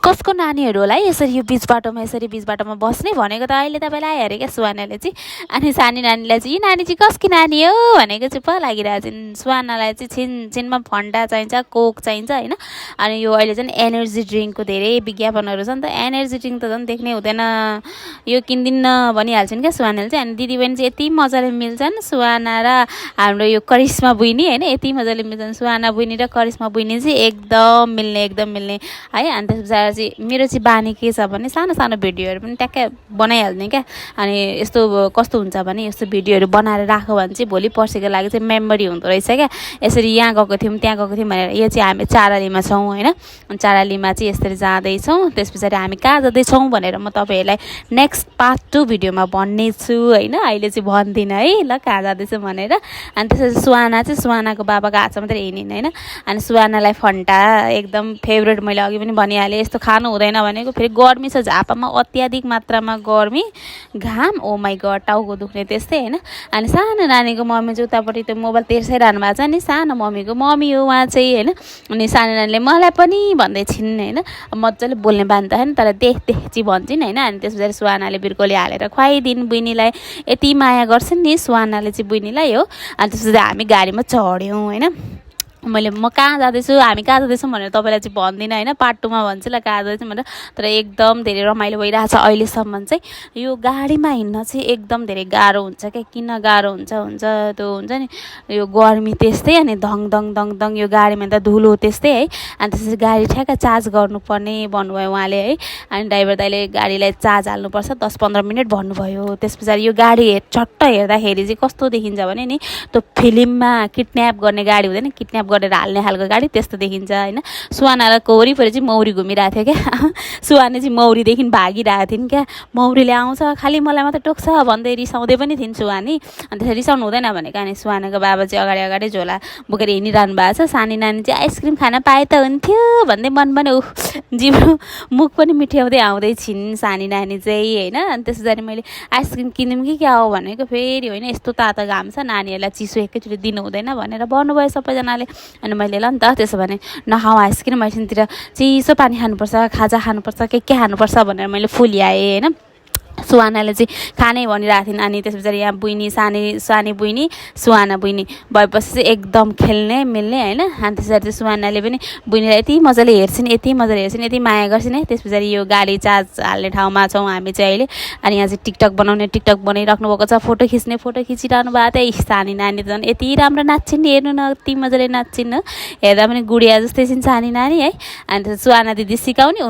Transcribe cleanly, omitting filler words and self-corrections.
कसको नानीहरू होला है यसरी यो बिच बाटोमा बस्ने भनेको त अहिले तपाईँलाई आयो अरे क्या सुहानाले चाहिँ। अनि सानी नानीलाई चाहिँ यी नानी चाहिँ कसकी नानी हो भनेको चाहिँ पो लागिरहेको छ। सुहानालाई चाहिँ छिनमा फन्टा चाहिन्छ, कोक चाहिन्छ होइन। अनि यो अहिले चाहिँ एनर्जी ड्रिङ्कको धेरै विज्ञापनहरू छ नि त, एनर्जी ड्रिङ्क त झन् देख्नै हुँदैन, यो किन्दिन्न भनिहाल्छन् क्या सुहानाले चाहिँ। अनि दिदीबहिनी चाहिँ यति मजाले मिल्छन्, सुहाना र हाम्रो यो करिश्मा बहिनी होइन, यति मजाले मिल्छन्। सुहाना बहिनी र करिश्मा बहिनी चाहिँ एकदम मिल्ने है। अनि त्यस पछाडि चाहिँ मेरो चाहिँ बानी के छ भने सानो सानो भिडियोहरू पनि ट्याक्कै बनाइहाल्ने क्या। अनि यस्तो कस्तो हुन्छ भने यस्तो भिडियोहरू बनाएर राख्यो भने चाहिँ भोलि पर्सिको लागि चाहिँ मेमोरी हुँदो रहेछ क्या। यसरी यहाँ गएको थियौँ त्यहाँ गएको थियौँ भनेर। यो चाहिँ हामी चारालीमा छौँ होइन, चारालीमा चाहिँ यसरी जाँदैछौँ, त्यस पछाडि हामी कहाँ जाँदैछौँ भनेर म तपाईँहरूलाई नेक्स्ट पार्ट 2 भिडियोमा भन्ने छु होइन, अहिले चाहिँ भन्दिनँ है ल कहाँ जाँदैछु भनेर। अनि त्यसपछि सुहाना चाहिँ सुहानाको बाबाको हातमा मात्रै हिँडिन् होइन। अनि सुहानालाई फन्टा एकदम फेभरेट, मैले अघि पनि भनिहालेँ, यस्तो खानु हुँदैन भनेको। फेरि गर्मी छ, झापामा अत्याधिक मात्रामा गर्मी, घाम, ओ माई गड टाउको दुख्ने त्यस्तै होइन। अनि सानो नानीको मम्मी चाहिँ उतापट्टि त्यो मोबाइल तेर्साइरहनु भएको छ नि, सानो मम्मीको मम्मी हो उहाँ चाहिँ होइन। अनि सानो नानीले मलाई पनि भन्दै छिन् होइन, मजाले बोल्ने बानी त होइन, तर देख चाहिँ भन्छन् होइन। अनि त्यस पछाडि सुहानाले बिर्कोली हालेर खुवाइदिन् बहिनीलाई, यति माया गर्छन् नि सुहानाले चाहिँ बहिनीलाई हो। अनि त्यस पछाडि हामी गाडीमा चढ्यौँ होइन। मैले म कहाँ जाँदैछु हामी कहाँ जाँदैछौँ भनेर तपाईँलाई चाहिँ भन्दिनँ होइन, पार्ट 2 मा भन्छु ल कहाँ जाँदैछौँ भनेर। तर एकदम धेरै रमाइलो भइरहेको छ अहिलेसम्म चाहिँ। यो गाडीमा हिँड्न चाहिँ एकदम धेरै गाह्रो हुन्छ क्या। किन गाह्रो हुन्छ त्यो हुन्छ नि, यो गर्मी त्यस्तै, अनि दङ यो गाडीमा त धुलो त्यस्तै है। अनि त्यसपछि गाडी ठ्याक्क चार्ज गर्नुपर्ने भन्नुभयो उहाँले है। अनि ड्राइभर दाइले गाडीलाई चार्ज हाल्नुपर्छ 10-15 मिनट भन्नुभयो। त्यस पछाडि यो गाडी चट्ट हेर्दाखेरि चाहिँ कस्तो देखिन्छ भने नि, त्यो फिल्ममा किडन्याप गर्ने गाडी हुँदैन, किडन्याप गरेर हाल्ने खालको गाडी त्यस्तो देखिन्छ होइन। सुहानाको वरिपरि चाहिँ मौरी घुमिरहेको थियो क्या। सुहाना चाहिँ मौरीदेखि भागिरहेको थिइन् क्या। मौरीले आउँछ खालि मलाई मात्रै टोक्छ भन्दै रिसाउँदै पनि थिइन् सुहानी। अनि त्यसरी रिसाउनु हुँदैन भनेको। अनि सुहानाको बाबा चाहिँ अगाडि झोला बोकेर हिँडिरहनु भएको छ। सानी नानी चाहिँ आइसक्रिम खान पाए त हुन्थ्यो भन्दै मन पनि जिब्रो मुख पनि मिठ्याउँदै आउँदै छिन् सानी नानी चाहिँ होइन। अनि त्यस पछाडि मैले आइसक्रिम किनौँ कि क्या हो भनेको, फेरि होइन यस्तो तातो घाम छ, नानीहरूलाई चिसो एकैचोटि दिनु हुँदैन भनेर भन्नुभयो सबैजनाले। अनि मैले ल नि त त्यसो भने नखाऊ आइसक्रिम, एकछिनतिर चिसो पानी खानुपर्छ, खाजा खानुपर्छ, के खानुपर्छ भनेर मैले फुल्याएँ होइन। सुहानाले चाहिँ खानै भनिरहेको थिइन्। अनि त्यस पछाडि यहाँ बहिनी सानी बहिनी सुहाना बहिनी भएपछि चाहिँ एकदम खेल्ने मिल्ने होइन। अनि त्यस पछाडि चाहिँ सुहानाले पनि बहिनीलाई यति मजाले हेर्छिन्, यति माया गर्छिन् है। त्यस पछाडि यो गाडी चार्ज हाल्ने ठाउँमा छौँ हामी चाहिँ अहिले। अनि यहाँ चाहिँ टिकटक बनाइराख्नु भएको छ, फोटो खिचिरहनु भएको थियो। सानी नानी झन् यति राम्रो नाच्छिन्, हेर्नु न यति मजाले नाच्छिन्, हेर्दा पनि गुडिया जस्तै छिन् सानी नानी है। अनि सुहाना दिदी सिकाउने